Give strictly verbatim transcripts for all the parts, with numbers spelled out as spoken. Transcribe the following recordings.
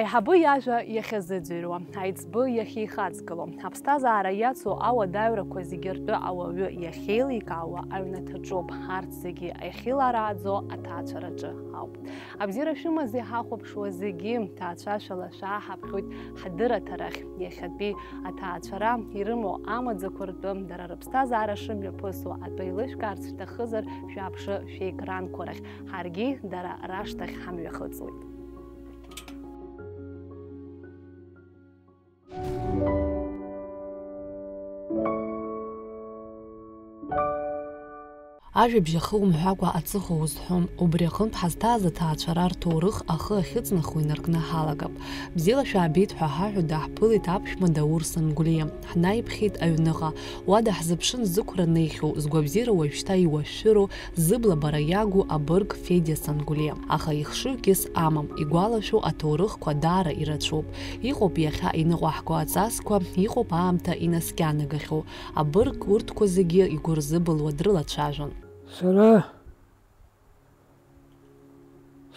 Аиҳабы иажәа иахьазыӡырҩуа, аиҵбы иахьихаҵгыло, аԥсҭазаара иацу ауадаҩрақәа зегьы ртәы ауаҩы иахьеиликаауа аҩнаҭаҿоуп. Арҭ зегьы ахьыларааӡо аҭаацәараҿы ауп. Абзиара шәымаз иҳахәаԥшуа зегьы, ҭаацәашәала шәааҳаԥхьоит ҳдырраҭарахь. Иахьатәи аҭаацәара ирымоу амаӡақәа ртәы, дара рыԥсҭазаара шымҩаԥысуа атәы еилышәкаарц шәҭахызар, шәааԥшы шәекранқәа рахь. Ҳаргьы дара рашҭахь ҳамҩахыҵуеит. Ажәабжь ахы умҳәакәа аҵыхәа узҳәом, убри аҟынтә ҳазҭааз аҭаацәара рҭоурых ахы ахьыҵнахуа инаркны ҳалагап. Бзиала шәаабеит ҳәа ҳаҳәо дааҳԥылеит аԥшәма Даур Сангәлиа. Ҳнаиԥхьеит аҩныҟа. Уа даҳзыԥшын зықәра неихьоу, згәабзиара уажәшьҭа иуашәшәыроу, зыбла бара иагу абырг Федиа Сангәлиа. Аха ихшыҩ кьыс амам, игәалашәо аҭоурыхқәа даара ирацәоуп. Иҟоуп иахьа иныҟәаҳго аҵасқәа, иҟоуп аамҭа инаскьанагахьоу. Абырг урҭқәа зегьы игәырзыбылуа дрылацәажәон. Сара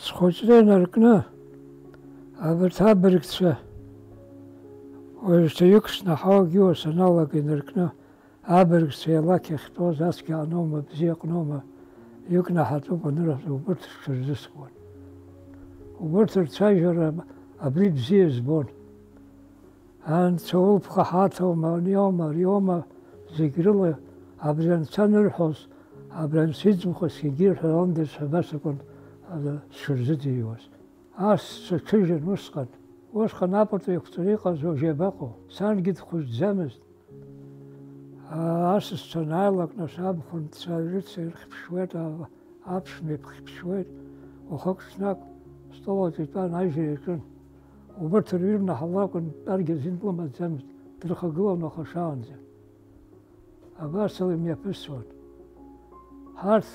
схәыҷра инаркны, абарҭ абыргцәа, уажәшьҭа иқәсны ҳауагьы саналага инаркны, абыргцәа иалақь ахьтәоз ацәгьа аҟноума, бзиа аҟноума, икнаҳатәуп анырҳәоз, убырҭ сҽырзыскуан. Убырҭ рцәажәара абри бзиа збон. Анцәа улԥха ҳаҭоума, аниоума, ариоума, зегь рыла абри анцәа анырҳәоз, абри анцәа иӡбахә зегьы ирҳәалондаз ҳәа абас акәын, а, сшырзыӡырҩуаз. Асцәа ҽыжәын усҟан. Усҟан апату еиқәҵаны иҟаз уажә иабаҟоу? Сангьы дхәыҷӡамызт. Асасцәа анааилак, нас, абхәынҵа рыци рхьԥшуеит, а-, аԥшәма иԥхьԥшуеит. Уахык-ҽнак стол аҿы итәан, ажьра иаҿын. Убырҭ рҩырны ҳалакәын, тәаргьы азин лымаӡамызт, дрыхагылан уаха шаанӡа. Абасала имҩаԥысуан. Ҳарҭ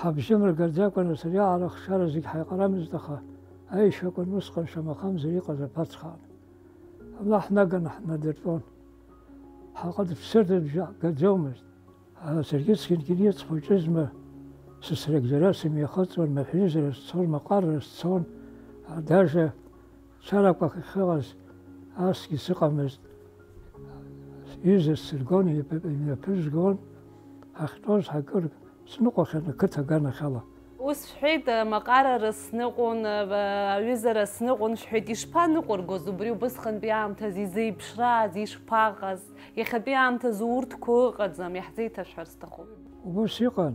ҳабжьы мыргаӡакәа, нас ариаҟара ахшара зегь ҳаиҟарамызт, аха аишьа акәын усҟан шамахамзар иҟаз аԥацха. Аллаҳ наганы ҳнадыртәон. Ҳаҟа дыԥсыр дыбжьагаӡомызт. Саргьы сгьангьы ниац хәыҷызма, сасрагь џьара сымҩахыҵуан, маҳәҩызара сцон, маҟарара сцон, даже чарақәак ахьыҟаз асгьы сыҟамызт. Ҩыза сыргон, имҩаԥызгон, ҳахьтәоз ҳакыр сныҟәахьан ақыҭа аганахьала. Ус шәҳәеит, маҟарара сныҟәон, аҩызара сныҟәон шәҳәеит, ишԥаныҟәыргоз убри убысҟантәи аамҭазы изеиԥшрааз, ишԥаҟаз? Иахьатәи аамҭазы урҭқәа ыҟаӡам, иаҳзеиҭашәҳәар сҭахуп. Убыс иҟан.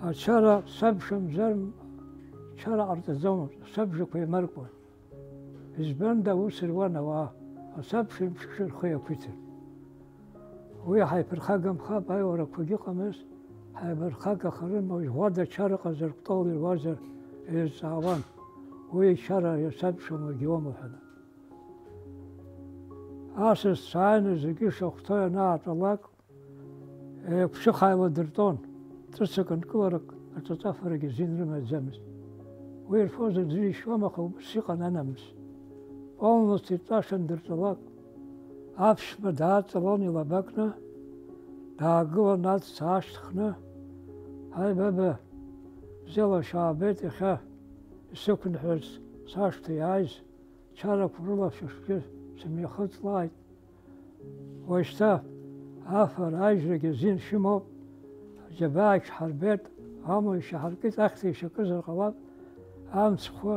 Ачара сабшамзар, чара ҟарҵаӡомызт, асабжақәа еимаркуан. Избанда аус руан ауаа, асабша имҽхьшәа рхы иақәиҭын. Уи ҳаиԥырхагамхап, аиуарақәагь ыҟамызт, ҳаибархагахарын, уажә ӷәада чара ыҟазар, кәтол ируазар еизҵаауан, уи ичара иасабшамуагьы иоума ҳәа. Асас сааины зегьы шахәҭоу ианаатәалак, еиқәшыхааила дыртәон, ҵәыцак нкыларак аҿаҵафарагьы азин рымаӡамызт. Уи ирфоз аӡәы ишьуам, аха убыс иҟан анамыс. Полностью итәашан дыртәалак, аԥшәма дааҵалон илаба кны, даагылан аҵәца аашьҭхны, Ҳаи, баба, бзиала шәаабеит, иахьа исықәныҳәарц сашҭа иааиз, чарақәа рыла шәышгьы сымҩахыҵлааит. Уажәшьҭа афара, ажәрагь азин шәымоуп, аџьабаагь шәҳарбеит, амла ишәаҳаркит, ахьҭа ишакызар ҟалап, амцхәы,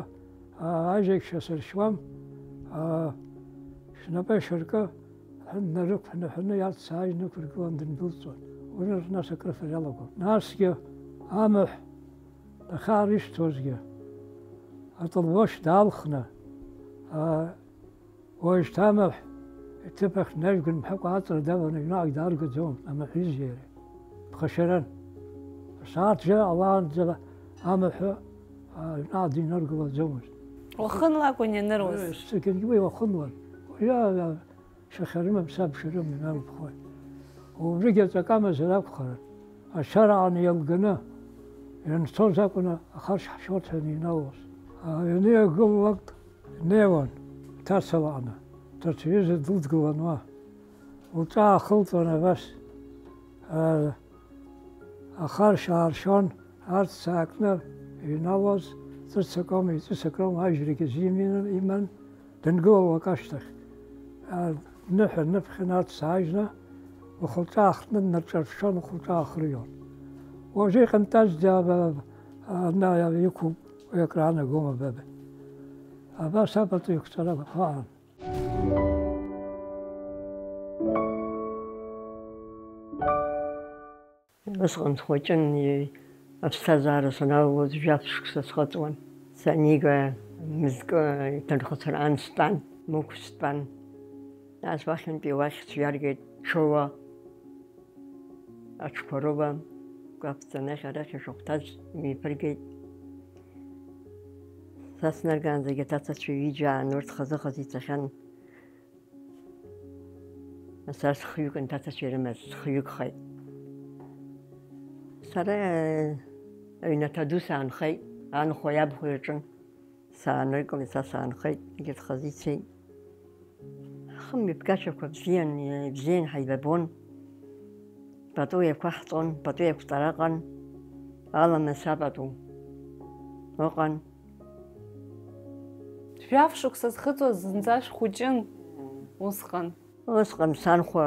аа, ажьагь шәасыршьуам, аа, шәнапы шәыркы, ҳәа днарықәныҳәаны иаҵәца аажь нықәыргылан дындәылҵуан, уи нас акрыфара иалагон. Насгьы амаҳә дахьаарышьҭуазгьы, атылбошь даалхны, аа, Уажәшьҭа амаҳә иҭыԥ ахь днажәган, мҳәакәа аҵра даваны аҩнаҟагь дааргаӡом, амаҳәизеи иареи. Ԥхашьаран. Асааҭ жәа ҟалаанӡа амаҳәы, а, аҩнаҟа динаргылаӡомызт. Уахынла акәын ианыруаз? Э, сыкьынгьы уи уахынлан. Уажәы, а, шәахьа рымам, сабша рымам, иналԥхоит. Убригь аҵакы амазар акәхарын. Ачара ааны иалганы ианцоз акәын ахаршь ҳшьоҭа ианыҩналоз. А, ианыҩагылалак, Днеиуан, дҭацалаҟны, дҭацаҩыза дылдгылан уа. Лҿаахылҵуан абас, а, ахаршь ааршьон, аҵәца аакны иҩналоз, Ҵәыцак аума, ҵәыцак роума, ажәрагьы азин иман, дангылалак ашьҭахь, а, ныҳәа ныԥхьан аццаажьны, лхылҿа аахтны днарҿаршәшәон, лхылҿа аахырҩон. Уажәы иҟамтәазгьы аба-, ана иқәуп, уи акраанагома, баб. Абас апату иқәҵара аан. Усҟан схәыҷын, аԥсҭазаара саналалоз жәаф шықәса схыҵуан. Санига, мызкы иҭынхацәа раан стәан, мықә стәан. Нас уахьынтәи уахь сҩаргеит ҽыла. Аҽқәа рыла, кәаԥӡа анахь-арахь ишахәҭаз имеиԥыргеит. Са снаргаанӡагьы аҭацацәа ҩыџьа аан урҭ хазы-хазы ицахьан. Сара схҩык анҭацацәа ирымаз, схҩыкхеит. Сара, э, аҩнаҭа ду саанхеит, анхәеи абхәеи рҿын. Сааныркылеит, са саанхеит, егьырҭ хазы ицеит. Ҳхымҩаԥгашьақәа бзиан, ибзиан ҳаибабон. Пату иақәаҳҵон, пату иақәҵара ыҟан, аламыс апату ыҟан. Жәаф шықәса зхыҵуаз зынӡа шәхәыҷын усҟан. Усҟан санхәа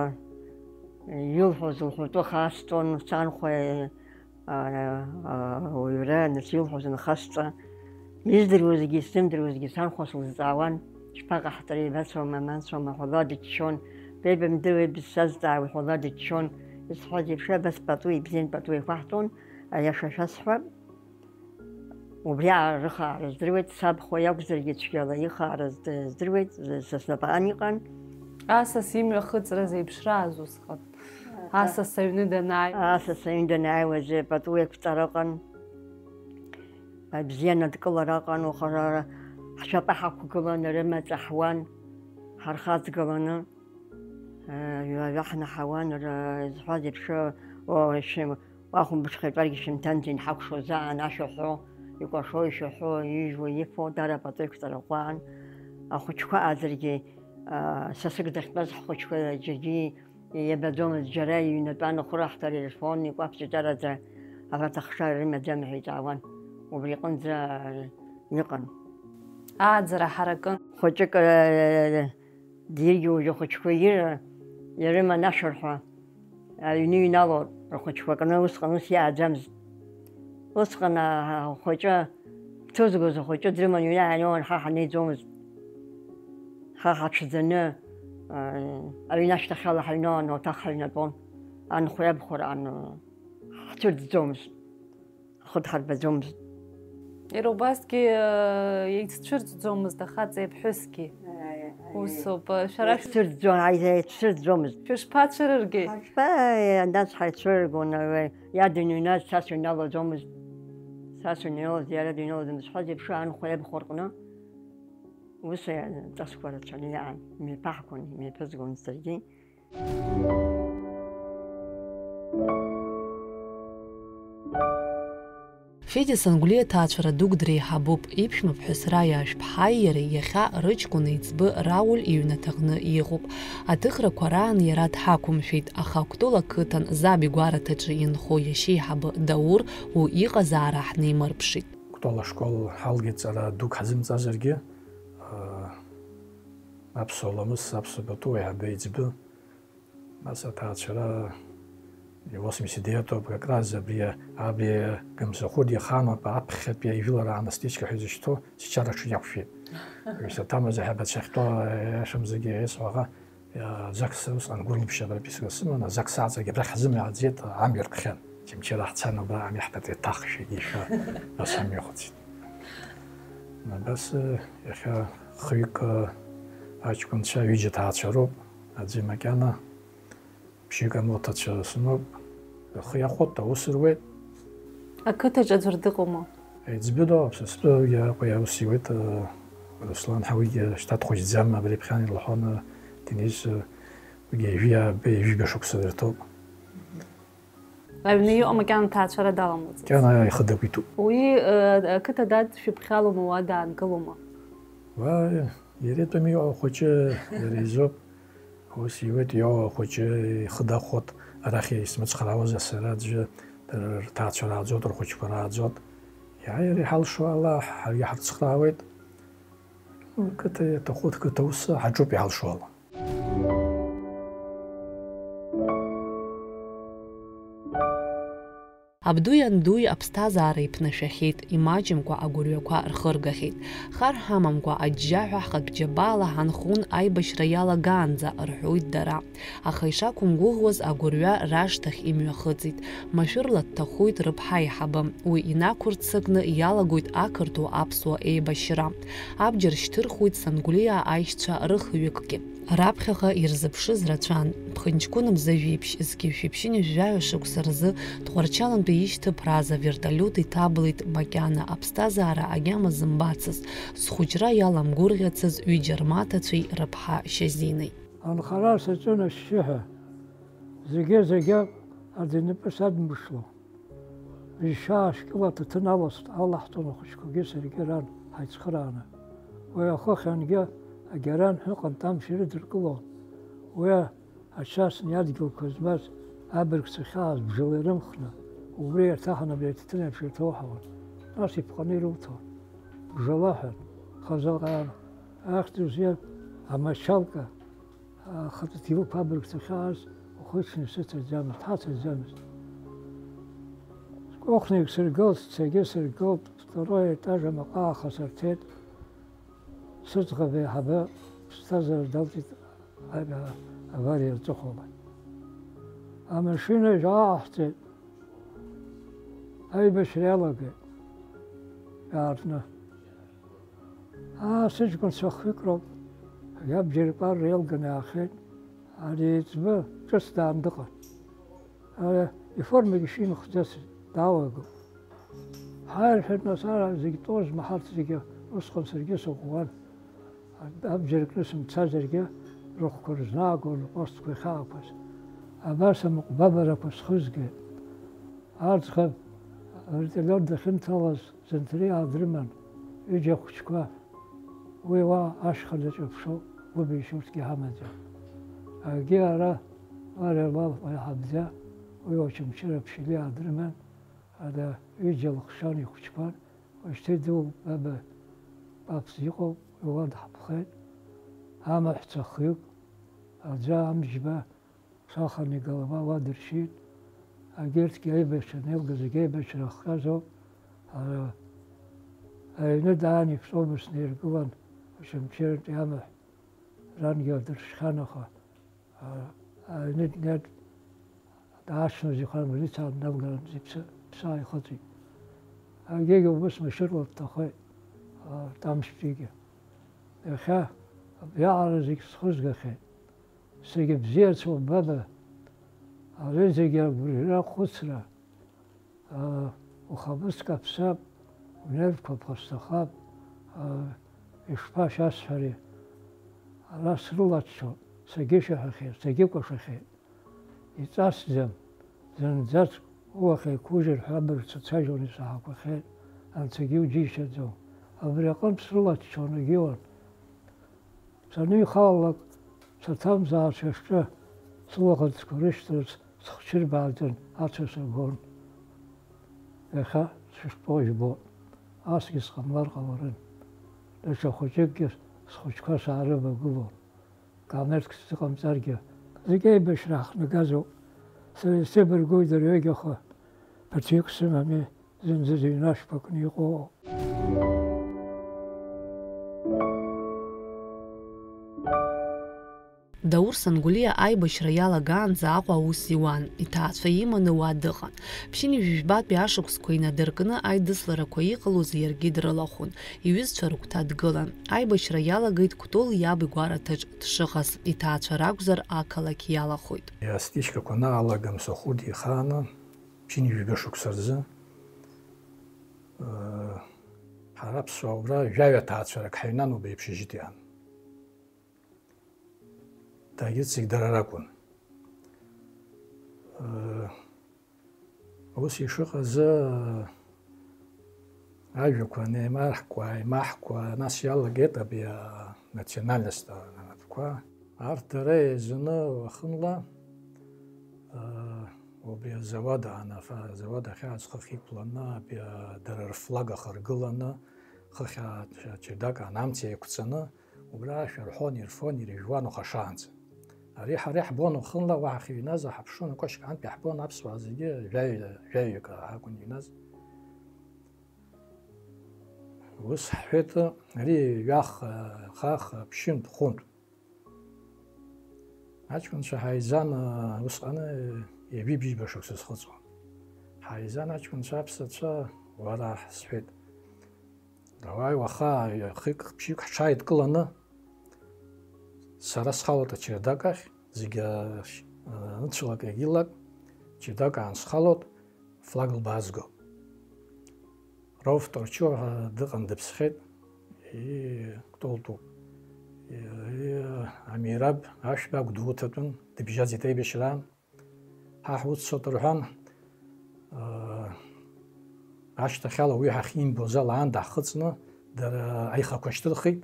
илҳәоз лҳәатәы хасҵон, санхәа, а, а, ауаҩра анцәа илҳәоз анхасҵа, издыруазгьы исзымдыруазгьы санхәа сылзҵаауан, шԥаҟаҳҵари, ибацома, мацома ҳәа ла дыччон, беибамдыруеи бызсазҵаауеи ҳәа ла дыччон, исҳәаз еиԥш, абас пату ибзиан, пату еиқәаҳҵон, аиаша шәасҳәап. Убри аара рыхаара здыруеит, сабхәа иакәзаргьы цәгьала ихаара зд-, здыруеит, з-, са снапаҟны иҟан. Асас имҩахыҵра зеиԥшрааз усҟан. Асас аҩны данааи. Асас аҩны данааиуаз пату еиқәҵара ыҟан. Абзианы адкылара ыҟан, уаха ҳшьапы ҳақәгыланы рымаҵ аҳуан, ҳархаҵгыланы. Ҩажәа ҳнаҳауан, ра-, изҳәаз еиԥш, уа-, шәы-, уахәамбыҽха итәаргьы шәымҭанӡа инҳакәшоз аан, ашәаҳәо, икәашо, ишәаҳәо, ижәуа, ифо, дара пату иқәҵара ӷәӷәан. Ахәыҷқәа аӡыргьы, а, сасык дахьтәаз ҳхәыҷқәа џьаргьы иабаӡомызт, џьара иҩнатәан, ахәыраҳҭара ирфон, икәаԥ-ҷаҷараӡа, араҭ ахшара рымаӡам ҳәа иҵаауан. Убри аҟынӡа иҟан. Ааӡара ҳаракын. Хәыҷык, а, Диргьы уажә ахәыҷқәа ира-, ирыман ашырҳәа, аҩны иҩналон рхәыҷқәа кны, усҟан ус иааӡамызт. Усҟан ахәыҷы, дҭызгоз ахәыҷы дрыман иҩны иаанеиуан, ҳа ҳанеиӡомызт. Ҳа ҳаҽаӡаны, а, аҩны ашьҭахьала ҳаҩналан, ауҭах ҳаҩнатәон. Анхәеи абхәеи раан ҳцәырӡӡомызт. Ҳхы дҳарбаӡомызт. Иара убасгьы, э, еиццәырҵӡомызт ахаҵеи аԥҳәысгьы. Аи, аи. Усоуп, э, шәара шә- Еиццәырҵӡо-, аи, еиццәырҵӡомызт. Шәышԥацәырыргеи? Ҳашԥа-, нас ҳаицәыргон, э, иа дыҩналаз, са сыҩналаӡомызт. Са сыҩналаз, иара дыҩналаӡомызт. Ҳәа зеиԥш анхәеи абхәеи рҟны ус, э, ҵасқәа рацәаны иаан, имеиԥаҳгон, имеиԥызгон саргьы. Федиа Сангәлиа ҭаацәара дук дреиҳабуп, иԥшәмаԥҳәыс Раиа Ашәԥҳаи иареи иахьа рыҷкәын еиҵбы Рауль иҩнаҭаҟны иҟоуп. Аҭыхрақәа раан иара дҳақәымшәеит, аха Кәтол ақыҭан заб игәараҭаҿы инхо иашьеиҳабы Даур уи иҟазаара ҳнеимырԥшит. Кәтол ашкол ҳалгеит ҵара дук ҳзымҵазаргьы, аа, аԥсуа ламыс, аԥсуа пату аиҳабы еиҵбы. Нас аҭаацәара восемьдесят девятого как раз абри, абри Гамзахәыд иханоуп аԥхьатәи ажәылара «Анастичка» ҳәа изышьҭоу сичара аҽы иақәшәеит. Ҩсаҭамыз аиҳабацәа ахьтәоу, иашамзаргьы, есуаха, ЗАГС усҟан гәырымшьа прописка сыман, ЗАГС аҵагьы абрахь ҳзымҩаӡеит, амҩа ркхьан. Очамчыра ҳцан, убра ами ҳҭатәи ҭахшәагьы ишәа, нас амҩахыҵит. Абас, иахьа хҩык аҷкәынцәа, ҩыџьа ҭаацәароуп. Аӡәы макьана, ԥшьҩык амоҭацәа сымоуп. Рхы иахәоит, аус руеит. Ақыҭаҿ аӡәыр дыҟоума? Еиҵбы дыҟоуп, са стәы, уигьы Аҟәа аус иуеит, Руслан ҳәа, уигьы шьҭа дхәыҷӡам, абри ԥхьан илҳәон, Денис, уигьы ҩажәи ааба, ҩажәи жәаба шықәса дырҭоуп. Аҩны иҟоу макьана ҭаацәара даламлаӡац. Макьана ихы дақәиҭуп. Уи, э, ақыҭа дад шәыԥхьалома, уа даангылома? Уа, иара итәами иҟоу ахәыҷы, иара изоуп. Ус иуеит, иоуа ахәыҷы ихы дахәот, арахь исмыцхраауазар сара аӡәы, дара рҭаацәа рааӡот, рхәыҷқәа рааӡот. Иааира иҳалшо ала ҳаргьы ҳарцхраауеит. Қыҭа иаҭаху, қыҭа ус ҳаҿуп иҳалшо ала. Абдуи андуи аԥсҭазаара иԥнашәахьеит, имаҷымкәа агәырҩақәа рхыргахьеит. Хар ҳамамкәа аџьџьаҳәа ҳхатә џьабаала ҳанхун аибашьра иалагаанӡа, рҳәоит дара. Аха ишақәымгәыӷуаз агәырҩа рашҭахь имҩахыҵит. Машәырла дҭахоит рыԥҳа аиҳабы. Уи инақәырццакны иалагоит ақырҭуа-аԥсуа еибашьра. Абџьар шьҭырхуеит Сангәлиаа аишьцәа рыхҩыкгьы. Раԥхьаҟа ирзыԥшыз рацәан. Ԥхынҷкәын мза жәиԥшь зқьи жәшәи ԥшьынҩажәи жәаҩа шықәса рзы Тҟәарчалантәи ишьҭыԥрааз авертолиот иҭаблит макьана аԥсҭазаара агьама зымбацыз, зхәыҷра иаламгәырӷьацыз ҩыџьа рмаҭацәеи рыԥҳа Шьазинеи. Анхара саҿын ашьшьыҳәа, зегьы-зегьы аӡә инапы садмыршло. Ишьа ашәкьыла аҭаҭын аласт-, алаҳҭон ахәыҷқәагьы саргьы ран ҳаицхырааны. Уи ахыхь ангьы агьаранҳәы ҟанҭамшь ирыдыркылон. Уи ачасни адгьылқәа змаз абыргцәа хьааз бжала ирымхны, убри иаҭаҳан абри аҭаҭын еиԥш иаҭоуҳауан. Нас иԥҟаны ирылҭон. Бжала ҳәа, хазы аҟара, ахьӡ узы амачалка, ахатә ҭилуп абыргцәа хьааз, ухычны сыцәаӡамызт, ҳацәаӡамызт. Скәыхәны егьсыргылт, саргьы сыргылт, второй етаж амаҟа ааха сырҭеит. Сыӡӷаб еиҳабы ԥсҭазаара далҵит, а-, авариа аҵыхәала. Амашьына ааҳҵеит, аибашьра иалагеит, иаартны. Аа, сыҷкәынцәа хҩык роуп, абџьар кәарра иалганы иаахеит, ари еиҵбы ҿыц даан дыҟан. Ара иформагьы шимхӡацыз даалгон. Ҳаи, рҳәеит, нас ара зегь тәозма, ҳарҭ зегьы, усҟан саргьы сыӷәӷәан. Абџьар кны сымцазаргьы, рыхәқәа рызнаагон рпостқәа иахьаақәаз. Абас амыҟәбабарақәа схызгеит. Аӡӷаб авертолиот дахьынҭалаз, зынҭариаа дрыман, ҩыџьа ахәыҷқәа. Уи уа ашьха даҿаԥшуа, гәыбишь урҭгьы ҳамаӡам. Акгьы ара, уа Релал уаҩ ҳабӡа, уи Очамчыра Ԥшьелиаа дрыман, ада ҩыџьа лыхшан ихәыҷқәан, уажәшьҭа идуу баба Папс иҟоуп, уи уа дҳаԥхеит, амаҳәцәа хҩык, аӡәы Амҷба, Сахан игалава уа дыршьит, агьырҭгьы аибашьра анеилга зегь аибашьра ахҟьазоуп. Ара аҩны даан иԥсоу мыс наиргылан, Очамчыратәи амаҳә рангьы дыршьхьан, аха, а, аҩны днеит, дааҽны зихәан, амилициа дналган, зыԥсы, ԥсы ааихыҵит. Агьигьы убыс машьырла дҭахеит, а, Тамшьтәигьы. Иахьа абриаҟара зегь схызгахьеит. Зегьы бзиацәоуп, баба, ари зегьы агәырҩа, ахәыцра, аа, ухаԥыц каԥсап, унервқәа ԥхасҭахап, аа, ишԥашәасҳәари, ара срылаччон, сагьышәаҳәахьеит, сагьыкәашахьеит. Иҵасӡам, зынӡаск улахь еиқәужьыр ҳәа абырг сацәажәон, исаҳақәахьеит, анцәагьы иуџьишьаӡом. Абри аҟынтә срылаччон, егьиуан. Саныҩхалалак, саҭамзаацәа шҿы сылаӷырӡқәа рышьҭарц схчырбааӡан ацәа сыргон. Иахьа сышԥоу жәбо, асгьы сҟамлар ҟаларын. Даҽа хәыҷыкгьы схәыҷқәа саарывагылон. Камердк сзыҟамҵаргьы, зегь аибашьра ҳахнагазоуп. Сара исыбаргәуеит дырҩегьых, ԥыҭҩык сымами, зынӡа зыҩны ашәпакны иҟоу. Даур Сангәлиа аибашьра иалагаанӡа Аҟәа аус иуан, иҭаацәа иманы уа дыҟан. Ԥшьынҩажәи жәбатәи ашықәсқәа инадыркны аидысларақәа иҟалоз иаргьы дрылахәын, иҩызцәа рыгәҭа дгылан. Аибашьра иалагеит Кәтол иаб игәараҭаҿ дшыҟаз, иҭаацәа ракәзар ақалақь иалахәит. Астичкақәа анаалага, амсахәыд ихааны, ԥшьынҩажәи жәаба шықәса рзы, ыы, ҳара аԥсуаа убра жәаҩа ҭаацәарак ҳаҩнануп, еиԥшьыжьтәи ан. Дагьыццакит, дара ракәын. Ыы, ус ишыҟаз, ыы, ажәақәа анеимаҳкуа, ааимаҳкуа, нас иалагеит абри анациональность анапқәа. Арҭ дара еизаны уахынла, ыы, Убри азауад аан-, афа-, азауад ахьаа зхыхь иқәланы, абри, а, дара рфлаг ахыргыланы, хыхь ача-, ачардак аан амца еиқәҵаны, убра ашәа рҳәон, ирфон, ирыжәуан уахашаанӡа. Ари ҳара иаҳбон уахынла, уа ҳахьыҩназ, ҳаԥшын акәашьк аантә иаҳбон аԥсуаа зегьы жәаҩа-, жәаҩык акәын иҩназ. Ус ҳҳәеит, ари ҩах, хаах, ԥшьынтә, хәынтә. Аҷкәынцәа ҳаизан, усҟаны ҩажәи бжьба шықәса схыҵуан. Ҳаизан аҷкәынцәа аԥсацәа, уара, сҳәеит, давай уаха хҩык-ԥшьҩык ҳҽааидкыланы, сара схалоит ачардак ахь, зегьы, ы, ныцәалак егьилак, ачардак аан схалоит, флаг лбаазго. Рауф Торчо ҳәа дыҟан, дыԥсхьеит, и, Кәтолтәуп. И, и, Амираб Ашәба Гәдоуҭатәын, дыбжьаӡит аибашьраан. Ҳа ҳуццот рҳәан, аа, ашьҭахьала уи ҳахьимбоз ала аан даҳхыҵны, дара аихақәа шьҭырхит.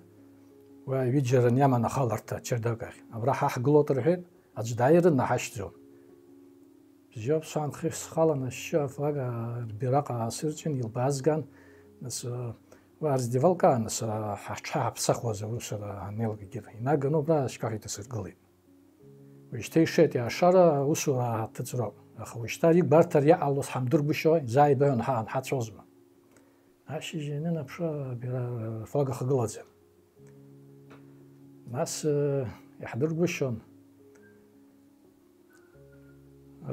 Уи ҩыџьаран иаман ахаларҭа ачардак ахь. Абра ҳа ҳгылот рҳәеит, аӡә дааирын, наҳашьҭӡом. Бзиоуп, сҳәан, хыхь схалан ашьшьы афлага рбираҟ аасырҵәин, илбаазган, нас, уа раздевалкаан, нас, ҳаҽҳаҳаԥсахуаз аусура ҳаннеилак егьырҭ инаганы убра ашьқәахь иҭасыргылеит. Уажәшьҭа ишеит, иаашар аусура ааҭыҵроуп, аха уажәшьҭа ари гәарҭар иҟалоз ҳамдыргәышьо, изааибаҳәон ҳа анҳацәоз ма. Ашьыжь ианынаԥшы, абира флаг ахагылаӡам. Нас, э, иаҳдыргәышьон,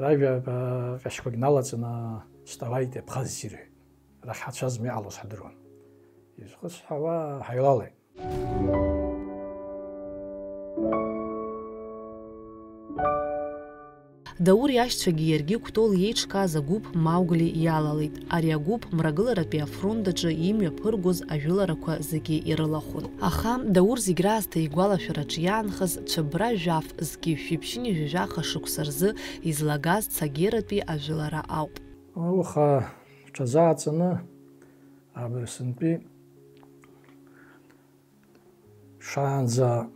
ражәа, э, ҟьашьқәагь налаҵаны, вставайте, абхазцы, рҳәеит. Арахь ҳацәазма иҟалоз ҳдыруан. Изхысҳәаауа ҳаилалеит. Даур иашьцәагьы иаргьы Кәтол иеиҿкааз агәыԥ Маугли иалалеит. Ари агәыԥ Мрагыларатәи афронт аҿы имҩаԥыргоз ажәыларақәа зегьы ирылахәын. Аха Даур зегь раасҭа игәалашәараҿы иаанхаз цәыббра жәаф зқьи жәшәи ԥшьынҩажәи жәаха шықәса рзы излагаз Цагератәи ажәылара ауп. Ауха рҽазааҵаны, абырсынтәи шаанӡа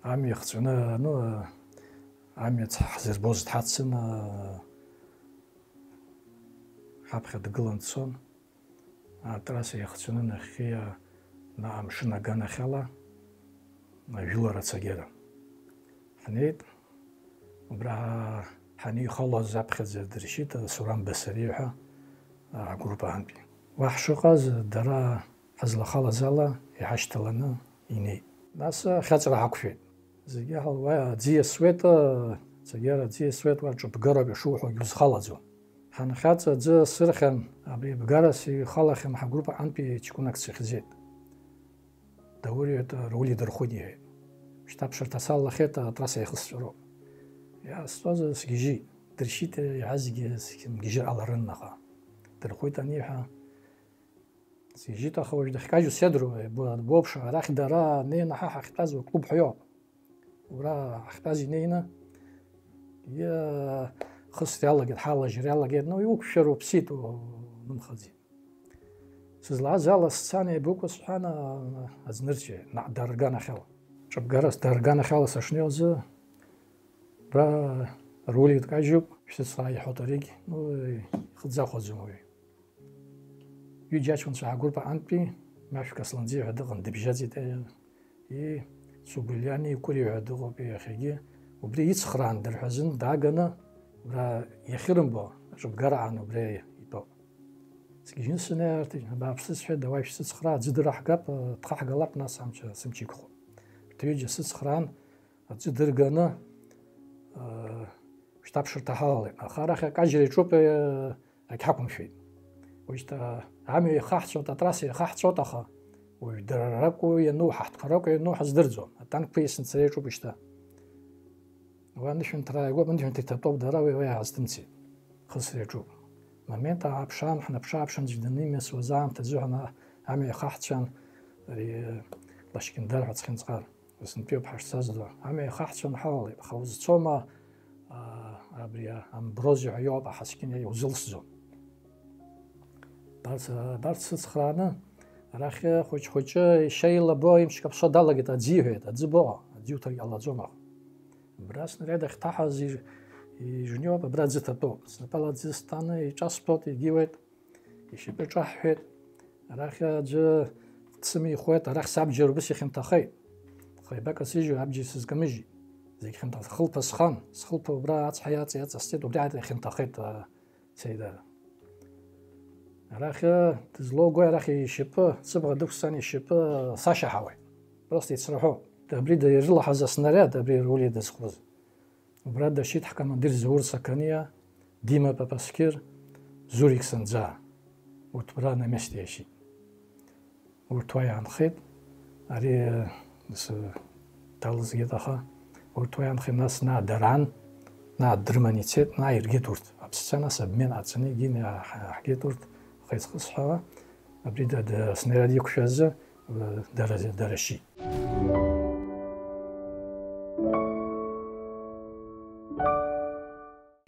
амҩа хҵәаны, ну, амҩа ц-, ҳзырбоз дҳацын, ҳаԥхьа дгылан дцон. Атрасса иахҵәаны нахьхьи, наҟ амшын аганахьала, ажәылара Цагера. Ҳнеит, убра ҳанихалоз аԥхьаӡа дыршьит Сурам Басариа ҳәа агруппа антәи. Уа ҳшыҟаз, дара ҳазлахалаз ала иҳашьҭаланы инеит. Нас ахьаҵра ҳақәшәеит. Зегьы ҳалуа аӡы иасуеит, Цагера аӡы иасуеит, уа ҿыбгароуп ишуҳәогьы узхалаӡом. Ҳанхьаҵ аӡы асырхьан, абри Бгарас ихалахьан ҳгруппа антәи ҷкәынак дсыхьӡеит. Даур иҳәеит, Раули дырхәит, иҳәеит. Шьҭа аԥшырҭа салахеит, атрасса иахысҵәароуп. Иаасҵәаз сгьежьит, дыршьит, иаҳазгьы сгьежьыр ҟаларын, аха дырхәит аниҳәа, сгьежьит, аха уажә дахькажьу сеидру, бо-, боуԥш, арахь дара неины ҳа ҳахьтәаз уа клуб ҳәа иоуп. Ура ҳахьтәаз инеины, иа-, хысра иалагеит, ҳалажьра иалагеит, ну, иуқәшәар уԥсит, унымхаӡеит. Сызлааз ала сцан еибыкәу сҳәан, а-, аӡнырцәи, наҟ дарганахьала. Ҿыбгара дарганахьала сышнеиуазы, ра-, руль иҭкажьуп, шәсыцхраа иҳәоит аригь, ну, ихыӡахәаӡом уаҩы. Ҩыџьа аҷкәынцәа ҳгәырԥ аҟынтәи Машәка Асланӡиа ҳәа дыҟан, дыбжьаӡит, и, Цубулиани Кәри ҳәа дыҟоуп иахьагьы. Убри ицхраан дырҳәазын, дааганы, убра иахьырымбо аҿыбгара аан убри итәоуп. Сгьежьны сынеиртит, абааԥсы, сҳәеит, давай шәсыцхраа, аӡы дыраҳгап, дхаҳгалап, нас амч, сымч иқәхоит. Урҭ ҩыџьа сыцхраан, аӡы дырганы, шьҭа аԥшырҭа ҳалалеит. Аха арахь акажьра иаҿуп, егьҳақәымшәеит. Уажәшьҭа амҩа ихаҳҵәот, атрасса ихаҳҵәот, аха уажә дара ракәу иану, ҳаҳҭқәа ракәу иану ҳаздырӡом. Атанкқәа иасны цара иаҿуп шьҭа. Уа анышәынҭра ааигәоуп, анышәынҭра иҭатәоуп дара, уи, уи аазҭымҵит. Хысра иаҿуп. Момент ааԥшаан, ҳнаԥшы-ааԥшын, аӡә данимиасуаз аамҭазы ҳәа амҩа ихаҳҵәан, ари Лашькьындар ҳәа ацхьынҵҟар. Сынтәоуп ҳашцаз ду. Амҩа ихаҳҵәан ҳалалеит, аха узцома, аа, абри амброзиа ҳәа иоуп, аҳаскьын иаузылсӡом. Абарҭ, абарҭ сыцхрааны, арахь хәыҷ-хәыҷы ишьа илабо имч каԥсо далагеит, аӡы иҳәеит, аӡы бо, аӡы иуҭар иҟалаӡом аха. Абра аснаряд ахьҭаҳаз ир-, Ижәниоуп абра аӡы ҭатәоуп. Снапала аӡы сҭаны иҿасҭәоит, егьиуеит, ишьапы ҿаҳҳәеит. Арахь аӡәы дсымихуеит, арахь сабџьар убыс ихьанҭахеит. Хаҩбак асыжьу абџьар сызкамыжьит. Зегь хьанҭа-, хылԥа схан, схылԥа убра ацҳа иаҵ-, иаҵасҵеит, убри иахьанҭахеит, а, сеидара. Арахь дызлоугои, арахь ишьапы, сыбӷа дықәсан ишьапы сашьаҳауеит. Просто ицраҳәоуп. Абри ирылаҳаз аснариад, абри руль дызхуз. Убра дашьит ҳкомандир Заур Сақаниа, Дима Папаскир, Зурик Санӡаа. Урҭ убра на месте иашьит. Урҭ уа иаанхеит. Ари, э, сы-, далызгеит, аха урҭ уа иаанхеит, нас, на, даран, на, дрыман ицеит, на, иргеит урҭ. Аԥсцәа, нас, обмен ҟаҵаны, егьи, на, ҳ-, ҳгеит урҭ, хеизхысҳәаала. Абри да, да, снаряд иқәшәазы, э, дара, дара шьит.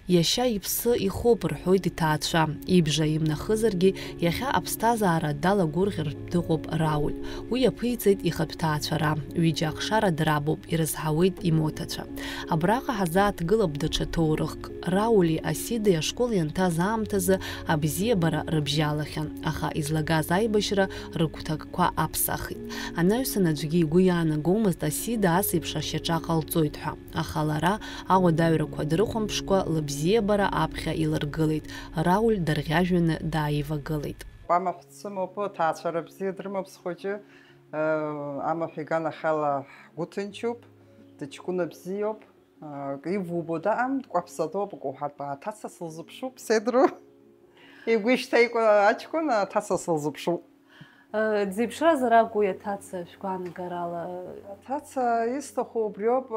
Иашьа иԥсы ихоуп, рҳәоит иҭаацәа. Ибжа имнахызаргьы, иахьа аԥсҭазаара далагәырӷьартә дыҟоуп Рауль. Уи иаԥиҵеит ихатә ҭаацәара. Ҩыџьа ахшара драбуп, ирызҳауеит имоҭацәа. Абраҟа ҳазааҭгылап даҽа ҭоурыхк. Раули Асидеи ашкол ианҭаз аамҭазы абзиабара рыбжьалахьан, аха излагаз аибашьра рыгәҭакқәа аԥсахит. Анаҩсан аӡәгьы игәы иаанагомызт Асида ас еиԥш ашьаҿа ҟалҵоит ҳәа, аха лара ауадаҩрақәа дрыхәамԥшкәа лыбзиабара аԥхьа илыргылеит, Рауль дарӷьажәҩаны дааивагылеит. Амаҳә дсымоуп, ҭаацәара бзиа дрымоуп схәыҷы, э, амаҳә иганахьала ҳгәы ҭынчуп, дыҷкәына бзиоуп, э, ивубо даам, дкәаԥсатоуп, уҳәартә аҭаца сылзыԥшуп, сеидру. Игәы ишьҭаикәа аҷкәын аҭаца сылзыԥшуп. Дзеиԥшразар акәу иаҭаца шәгәаанагарала? Аҭаца исҭаху убриоуп,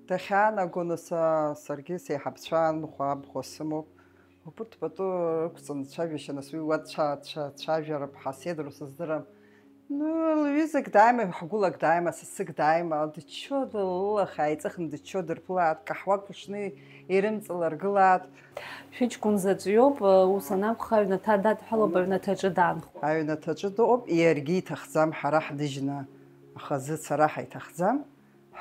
дахьаанаго, нас, саргьы сеиҳабцәа анхәа абхәа сымоуп. Убырҭ пату ықәҵаны дцәажәашьа, нас уи уа дцәа-, дцәа-, дцәажәарап ҳәа сеидру сыздырам. Ну, лҩызак дааима, ҳгәылак дааима, сасык дааима, дыччо, лылахь ааиҵыхны дыччо дырԥылааит, каҳуак ԥшны ирымҵалыргылааит. Шәыҷкәын заҵәы иоуп, ус анакәха, аҩнаҭа дадҳәалоуп, аҩнаҭаҿы даанхоит. Аҩнаҭаҿы дыҟоуп, иаргьы иҭахӡам ҳара ҳныжьны, аха зыцара ҳаиҭахӡам,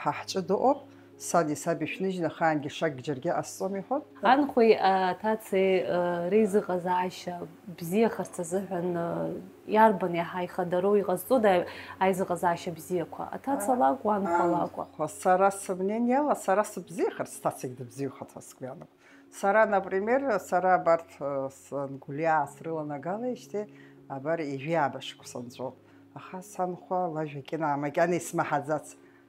ҳа ҳҿы дыҟоуп, сани саби шәныжьны ахаангьы шак џьаргьы ҟасҵом иҳәоит. Анхәеи аҭацеи, э, реизыҟазаашьа бзиахарц азыҳәан, э, иарбан иаҳа ихадароу, иҟазҵода аизыҟазаашьа бзиақәа? Аҭаца лакәу, анхәа лакәу? Анхәа, сара сымнениала, сара сыбзиахарц, сҭацагь дыбзиахәац ҳәа сгәы иаанагоит. Сара, например, сара абарҭ, э, сангәлиаа срыланагалеижьҭеи, абар, ҩажәи ааба шықәса нҵәоуп. Аха санхәа лажәа кьынаа макьана исмаҳаӡац.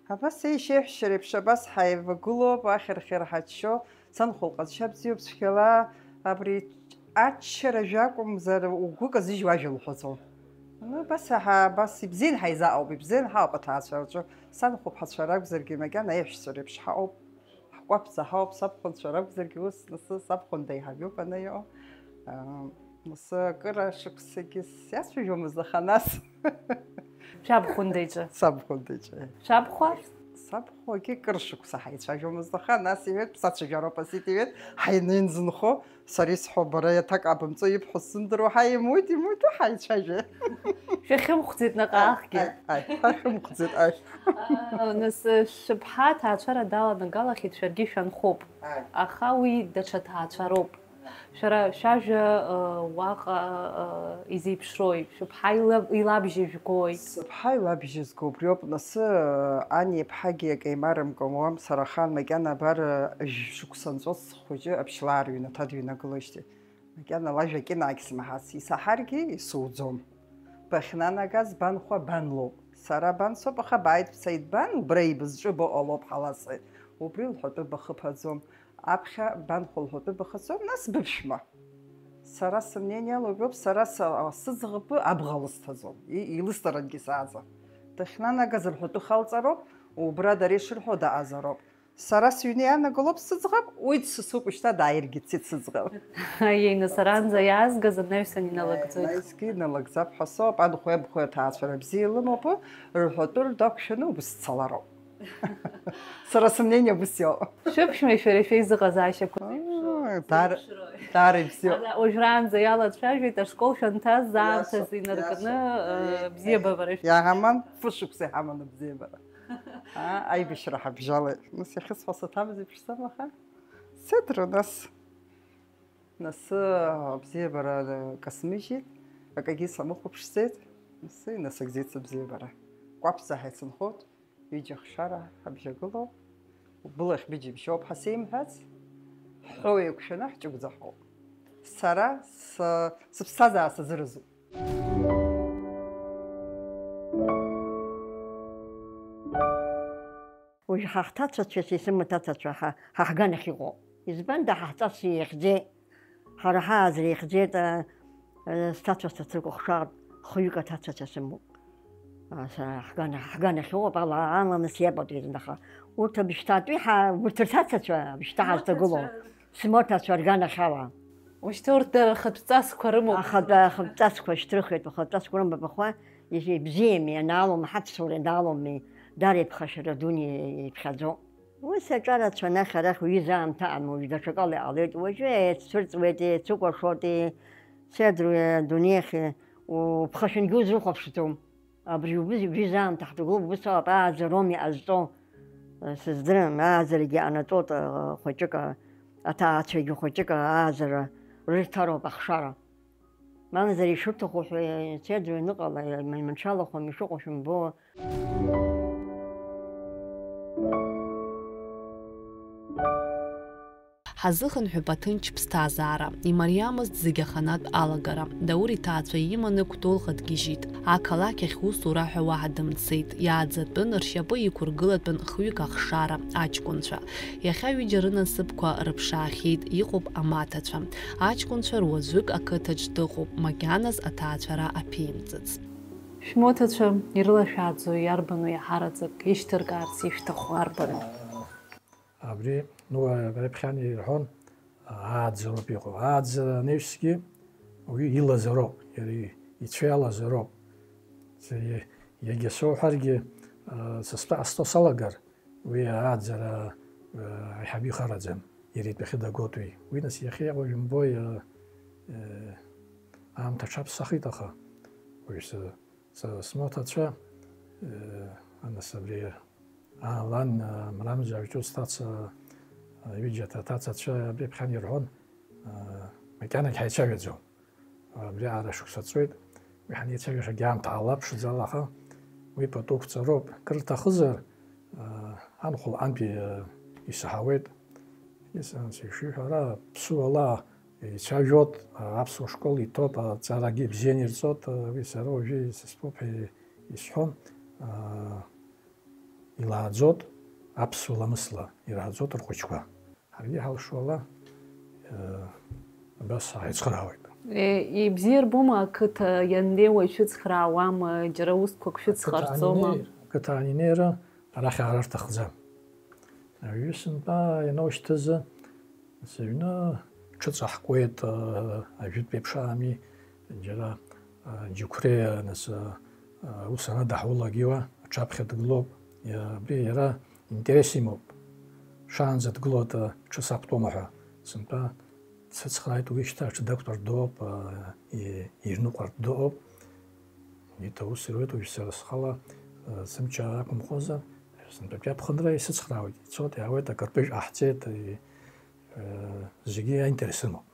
Абас еишьеиҳәшьа реиԥш абас ҳаивагылоуп, ахьырхьыр ҳаччо, санхәа лҟазшьа бзиоуп цәгьала, абри аччара жәакәымзар, угәы казыжьуа ажәа лҳәаӡом. Ну, абас ҳа-, абас ибзиан ҳаизааауп, ибзиан ҳаауп аҭаацәа рҿы. Санхәыԥҳацәа ракәзаргьы, макьана аиҳәшьцәа реиԥш ҳаҟоуп, ҳкәаԥӡа ҳауп, сабхәынцәа ракәзаргьы, ус, нас, сабхәында иҳаҩуп анаио. Ам, нас, акыра шықәсагьы сиацәажәомызт, аха нас. Шәабхәында иҿы? Сабхәында иҿы. Шәабхәа? Сабхәагьы кыр шықәса ҳаицәажәомызт, аха нас иҳәеит, бсацәажәароуп, асит иҳәеит, ҳаинеинзынхо, сара исҳәо, бара иаҭак абымҵо ибҳәо сзымдыруа, ҳаи, имуит, имуит, ҳаицәажәа. Шәахьымхәӡеит наҟ-ааҟгьы? Аи, аи, ҳахьымхәӡеит, аи. Аа, нас, шәыԥҳа аҭаацәара даланагалахьеит, шәаргьы шәанхоуп. Аи. Аха уи даҽа ҭаацәароуп. Шәара шәажәа, э, уаҟа, э, изеиԥшрои? Шәыԥҳа ила-, илабжьа жәгои? Сыԥҳа илабжьа зго убриоуп, нас, э, ани иԥҳагьы акы еимарымкуам, сара ахаан макьана абар, э, жәшықәса нҵәоз схәыҷы Аԥшьлаа рыҩнаҭа дыҩнагылоижьҭеи. Макьана лажәа кьынаагь смаҳац, исаҳаргьы исуӡом. Бахьнанагаз банхәа бан лоуп. Сара бан соуп, аха бааит бцеит бан, убра ибызҿы быҟалоуп ҳаласеит. Убри лҳәатәы бахыԥаӡом. Аԥхьа банхәа лҳәатәы бахыҵуам, нас быԥшәма. Сара сымнениала убриоуп, сара са-, сыӡӷабы абӷа лысҭаӡом, и-, илысҭарангьы сааӡам. Дахьнанагаз рҳәатәы халҵароуп, убра дара ишырҳәо даҟазароуп. Сара сыҩны ианагалоуп сыӡӷаб, уи дсасуп, шьҭа дааиргьы дцеит сыӡӷаб. Иеины саранӡа иаазгаз анаҩсан иналагӡоит. Наҩсгьы иналагӡап ҳәа соуп, анхәеи абхәеи аҭаацәара бзиа илымоуп, рҳәатәы рдақәшәаны убыс дцалароуп. Сара сымнение убыс иоуп. Шәыԥшәмеи шәареи шәеизыҟазаашьақәа зеиԥшрои? Аа, дар-, зеиԥшрои? Даара ибзиоуп. Ара, уажәраанӡа иалацәажәеит, ашкол шәанҭаз аамҭазы иаша, инаркны, иаша. Э, бзиабара шәа-, иаҳаман, фышықәса иҳаман абзиабара. Аа, аибашьра ҳабжьалеит. Нас иахьысҳәо саҭамзи ԥшӡам аха. Цеит, нас. Нас, абзиабара касмыжьит, акагьы самыхәаԥшӡеит, нас инасыгӡеит сыбзиабара. Кәаԥӡа ҳаицынхоит, ҩыџьа хшара ҳабжьагылоуп, былахь быџьыбшьоуп ҳәа сеимҳәац, ҳҳәоу еиқәшәаны ҳҷыгәӡа ҳауп. Сара с-, сыԥсҭазаара сазыразуп. Уажә ҳа ҳҭацацәа, са исымоу ҭацацәа, ҳа, ҳа ҳганахь иҟоуп. Избан, да, ҳа ҳҵас иахьӡеит, ҳара ҳааӡара иахьӡеит, а, а, сҭацәа сҭацәык хшаартә хҩык аҭацацәа сымоуп. А, са ҳгана-, ҳганахь иҟоуп, ала, аламыс иабатәи зындаха. Урҭ абжьҭаатәи ҳа, урҭ рҭацацәа, абжьҭа ҳазҭагылоу. Смоҭацәа рганахь ала. Ушьҭа урҭ дара рхатә ҵасқәа рымоуп. Ахатә, ахатә ҵасқәа шьҭрыхуеит, ахатә ҵасқәа рымоуп, аха ибзиами, анаалом, ҳаԥсуара ианааломи, дара иԥхашьара дуны иԥхьаӡо. Ус аҿарацәа анахь арахь уҩыза аамҭа амоуи, даҽакала иҟалеит. Уажәы еиццәырҵуеит, еицыкәашоит, седруи адунеихьи, уԥхашәангьы узрыхәаԥшӡом. Абри убыс-, убри заамҭа ҳҭагылоуп, убыс ауп, ааӡароуми ҟазҵо, сыздырам, ааӡарагьы анаҵоит, хәыҷык, аҭаацәагьы хәыҷык ааӡара рырҭароуп ахшара. Мамзар ишырҭаху ҳәа ицеит, аҩныҟала, иманшәалахом, ишыҟоу шәымбо. Ҳазыхынҳәып аҭынч ԥсҭазаара. Имариамызт зегь аханатә алагара. Даур иҭаацәа иманы Кәтол дгьежьит. Ақалақь ахь усура ҳәа уаҳа дымцеит. Иааӡатәын, ршьапы иқәыргылатәын хҩык ахшара, аҷкәынцәа. Иахьа ҩыџьа рынасыԥқәа рыԥшаахьеит, иҟоуп амаҭацәа. Аҷкәынцәа руаӡәык ақыҭаҿ дыҟоуп, макьаназ аҭаацәара аԥимҵыц. Шәмоҭацәа ирылашәааӡо иарбану иаҳараӡак ишьҭыркаарц ишәҭаху арбану? Абри, ну, абри ԥхьан ирҳәон, ааӡароуп иҟоу. Ааӡара анаҩсгьы уи илазароуп, иара ицәа иалазароуп. Егьа соуҳәаргьы, са стәы ҟасҵо салагар, уи ааӡара аиҳабы ихараӡам, иара итәахьы дагоит уи. Уи нас иахьа иҟоу жәымбои, аамҭа аҽаԥсахит, аха уажә са, са смоҭацәа, нас абри, аа, лан, Мрамза Ҷус ҭаца, ҩыџьа аҭацацәа абри ԥхьан ирҳәон, макьанагь ҳаицәажәаӡом. Абри аара шықәса ҵуеит, уи ҳанеицәажәашагьы аамҭа ала ԥшӡала, аха уи пату қәҵароуп. Кыр рҭахызар, анхәлаҟантәи исаҳауеит. Ишиҳәара, ԥсуала ицәажәоит, аԥсуа школ иҭоуп, аҵарагьы бзианы ирҵоит, уи сара уажәы сыстәуп ҳәа исҳәон, илааӡоит аԥсуа ламысла, ирааӡоит рхәыҷқәа. Ҳаргьы ҳалшоуала, э, абас ҳаицхраауеит. Э, ибзиа рбома ақыҭа ианнеиуа шәыцхраауама, џьара усқәак шәыцҟарҵома? Ақыҭан инеир, ақыҭан инеира арахь аара рҭахӡам. Аҩы сынтәа ианоушьҭызы, сыҩны ҽыҵаҳкуеит, э, ажәытә еиԥш ами, џьара, э, Џьықәреи, нас, э, ус ана даҳулагьы уа, аҽаԥхьа дгылоуп. Иа-, абри иара интерес имоуп. Шаанӡа дгылоит, ҽы сақәтәома ҳәа. Сынтәа дсыцхрааит, уи шьҭа аҽы дақәтәартә дыҟоуп, и-, иҩныҟәартә дыҟоуп. Иҭ-, аус ируеит уажә сара схала, сымч ақәымхозар, сынтәатәи аԥхынра исыцхраауеит. Ицоит, иаауеит, акартыжә ҟаҳҵеит, и-, зегьы аинтерес рымоуп.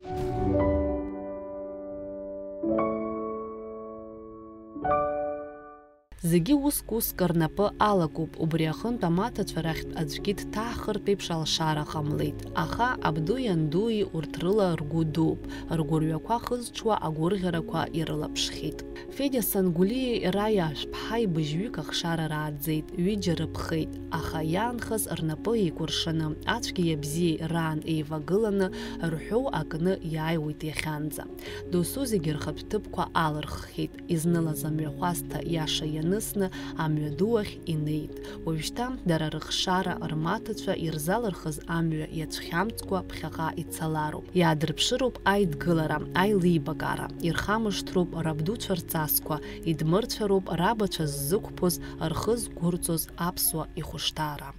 Зегьы уск-уск рнапы алакуп, убри аҟынтә амаҭацәа рахьтә аӡәгьы дҭаҳхыртә еиԥш алшара ҟамлеит, аха абдуи андуи урҭ рыла ргәы дууп, ргәырҩақәа хызҽуа агәырӷьарақәа ирылаԥшхьеит. Федиа Сангәлиеи Раиа Ашәԥҳаи быжьҩык ахшара рааӡеит, ҩыџьа рыԥхеит, аха иаанхаз рнапы еикәыршаны, ацәгьеи абзиеи раан еивагыланы, рҳәоу акны иааиуеит иахьанӡа. Досу зегьы рхатә ҭыԥқәа алырххьеит, изнылаз амҩахәасҭа иаша ианысны, амҩаду ахь инеит. Уажәшьҭа дара рыхшара рмаҭацәа ирзалырхыз амҩа иацәхьамҵкәа ԥхьаҟа ицалароуп. Иаадырԥшыроуп аидгылара, аилибакаара, ирхамышҭроуп рабдуцәа рҵасқәа, идмырцәароуп рабацәа ззықәԥоз, рхы зқәырҵоз аԥсуа ихәышҭаара.